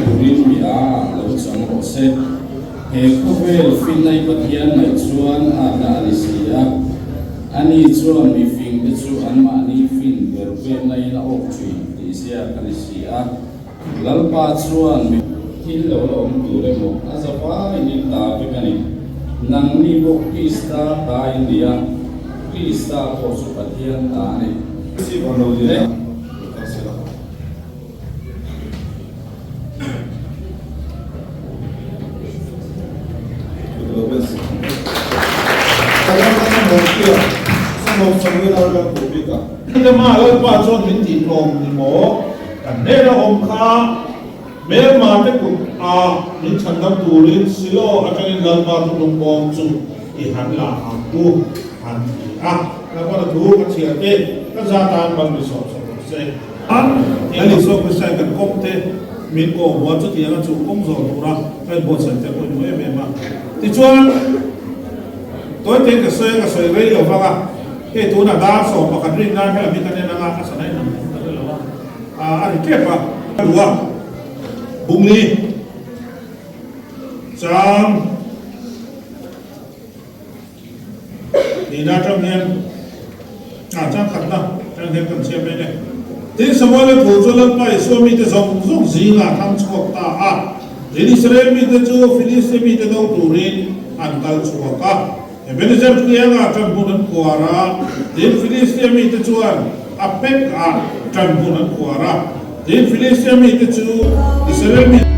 Turin mi a lo chang rawh se. He khawvel finna i Pathian ngaih chuan atna a ni si a. Ani chuan mifingte chu anmahni fin ber pekna in a awk thin tih ziak a ni si a. Lalpa chuan mi thil lo la awm tur emaw a za vaiin in ta vek a ni. Nangni pawh Krista ta in ni a, Krista pawh chu Pathian ta a ni. Lalpa chuan min tihtlawm ni maw? Kan hnena awm kha hmelma te kut a min chhandam turin Silo atangin Lalpa thuthlung bawm chu i han la ang u, an ti a. Lalpa thu ka chhiar te ka za tan ban mi sawm sawm rawh se. An Lal Isua Krista in kan kawng te min kawh hua chutianga chu kawng zawh tura ka inbuatsaih te pawh i hmu em em a. Tichuan, tawite ka sawi a, ka sawi rei lo vang a. Hei tunah dar 11 rin nan helam hi kan en anga a sana in ang ka hre lo a, a ri tep a. Ka duh a, Bungli chang nihna atang hian ah chang khatna atang hian kan chhiat mai le. Tin, Samuela thu chu Lalpa Isua mite zawng zawng zingah a thang chhuak ta a, tin Israel mite chu Filistia mite do turin an kal chhuak a. Ebenezer kiangah ṭan hmun an khuar a, tin Filistia mite chuan Aphek-ah ṭan hmun an khuar a, tin Filistia mite chu Israel mite.